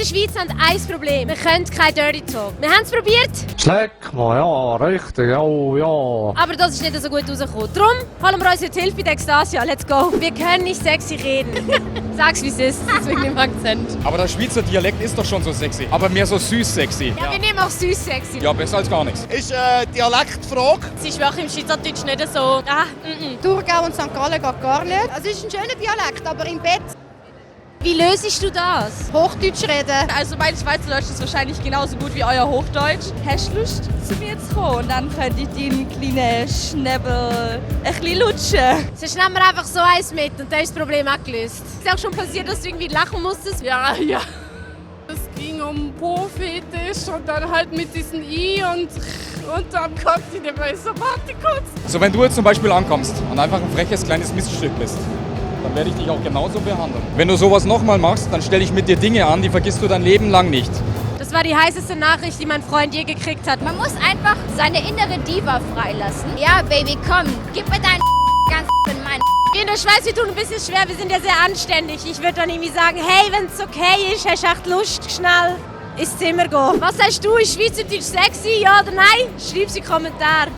der Schweiz haben ein Problem. Wir können kein Dirty Talk. Wir haben es probiert, Schleck mal, ja, richtig, oh ja. aber das ist nicht so gut rausgekommen. Darum holen wir uns jetzt Hilfe bei der Extasia. Let's go. Wir können nicht sexy reden. Sag's wie es ist, wegen dem Akzent. Aber der Schweizer Dialekt ist doch schon so sexy. Aber mehr so süß sexy. Ja, wir nehmen auch süß sexy. Ja, besser als gar nichts. Ist Dialektfrage. Es ist wirklich im Schweizerdeutsch nicht so. Thurgau und St. Gallen geht gar nicht. Es ist ein schöner Dialekt, aber im Bett Wie löst du das? Hochdeutsch reden. Also mein Schweizerdeutsch ist wahrscheinlich genauso gut wie euer Hochdeutsch. Hast du Lust, zu mir zu kommen? Und dann könnte ich deinen kleinen Schnäbel ein bisschen lutschen. Sonst nehmen wir einfach so eins mit und dann ist das Problem auch gelöst. Es ist auch schon passiert, dass du irgendwie lachen musstest. Ja. Es ging um Po-Fetisch und dann halt mit diesem I und dann kommt die dabei so, warte kurz. Also wenn du jetzt zum Beispiel ankommst und einfach ein freches kleines Miststück bist, dann werde ich dich auch genauso behandeln. Wenn du sowas nochmal machst, dann stelle ich mit dir Dinge an, die vergisst du dein Leben lang nicht. Das war die heißeste Nachricht, die mein Freund je gekriegt hat. Man muss einfach seine innere Diva freilassen. Ja, Baby, komm, gib mir deinen ganz in meinen. In der Schweiz, wir tun ein bisschen schwer, wir sind ja sehr anständig. Ich würde dann irgendwie sagen, hey, wenn es okay ist, hast du echt Lust, schnell ins Zimmer gehen. Was sagst du, ist Schweizerdeutsch sexy, ja oder nein? Schreib's in die Kommentare.